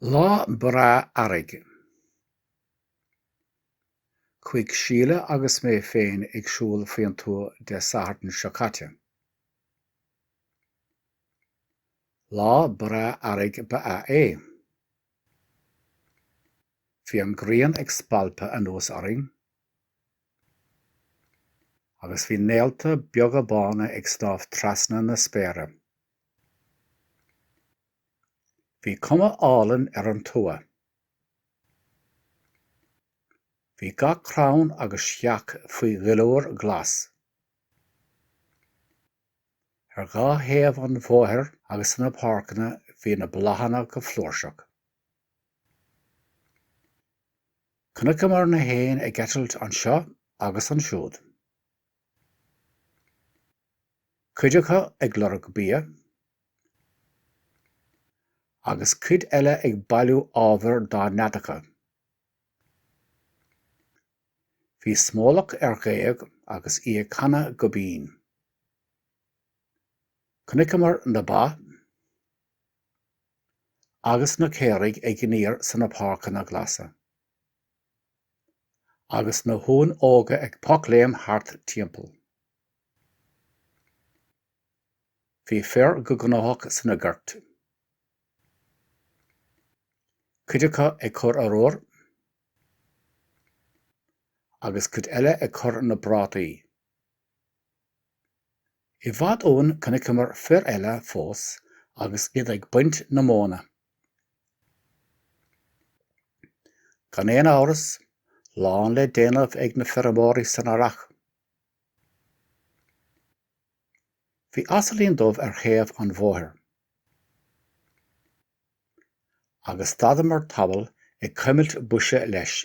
Lá breá earraigh. Chuaigh Síle agus mé féin ag siúl faoin tuath Dé Sathairn seo caite. Lá breá earraigh ba ea é. Bhí an ghrian ag spalpadh anuas orainn agus bhí néalta beaga bána ag snámh trasna na spéire. Bhí cuma álainn ar an tuath. Bhí gach crann agus sceach faoi dhuilliúr glas. Ar dhá thaobh an bhóthair agus sna páirceanna bhí na bláthanna go flúirseach. Chonaiceamar na héin ag eitilt anseo agus ansiúd. Cuid acu ag lorg bia, agus cuid eile ag bailiú ábhair dá neadacha. Bhí smólach ar ghéag agus í ag canadh go binn. Chonaiceamar na ba agus na caoirigh ag iníor sna páirceanna glasa, agus na huain óga ag pocléim thart timpeall. Bhí fir go gnóthach sna goirt. Cuid acu ag cur arbhair agus cuid eile ag cur na bprátaí. I bhfad uainn chonaiceamar fir eile fós agus iad ag baint na móna. Gan aon amhras, lán le déanamh ag na feirmeoirí san earrach. Bhí asailín dubh ar thaobh an bhóthair agus stadamar tamall ag cuimilt boise leis.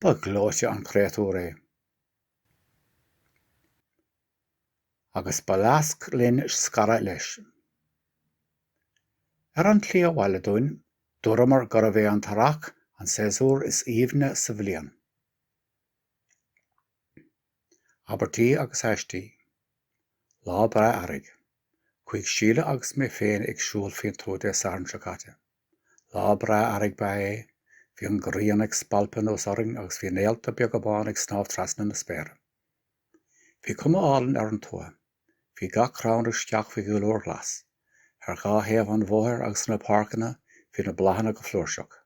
Ba ghleoite an créatúr é agus ba leasc linn scaradh leis. Ar an tslí abhaile dúinn, dúramar gurbh é an t-earrach an séasúr is aoibhne sa bhliain. Abairtí agus aistí. Lá breá earraigh. Chuaigh Síle agus mé féin ag siúl faoin tuath Dé Sathairn seo caite. Lá breá earraigh ba ea é. Bhí an ghrian ag spalpadh anuas orainn agus bhí néalta beaga bána ag snámh trasna na spéire. Bhí cuma álainn ar an tuath. Bhí gach crann agus sceach faoi dhuilliúr glas. Ar dhá thaobh an bhóthair agus sna páirceanna bhí na bláthanna go flúirseach.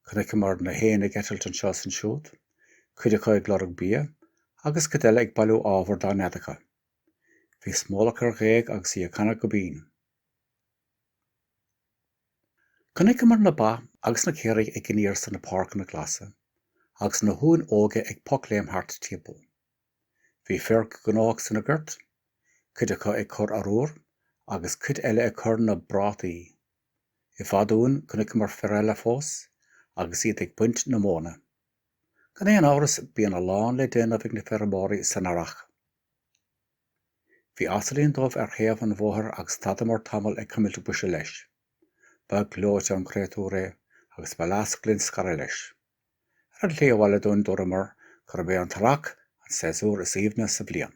Chonaiceamar na héin ag eitilt anseo is ansiúd, cuid acu ag lorg bia agus cuid eile ag bailiú ábhair dá neadacha. Bhí smólach ar ghéag agus í ag canadh go binn. Chonaiceamar na ba agus na caoirigh ag iníor sna páirceanna glasa, agus na huain óga ag pocléim thart timpeall. Bhí fir go gnóthach sna goirt, cuid acu ag cur arbhair agus cuid eile ag cur na bprátaí. I bhfad uainn chonaiceamar fir eile fós agus iad ag baint na móna. Gan aon amhras bíonn a lán le déanamh ag na feirmeoirí san earrach. Bhí asailín dubh ar thaobh an bhóthair agus stadamar tamall ag cuimilt boise leis. Ba ghleoite an créatúr é agus ba leasc linn scaradh leis. Ar an tslí abhaile dúinn dúramar gurb é an t-earrach an séasúr is aoibhne sa bhliain.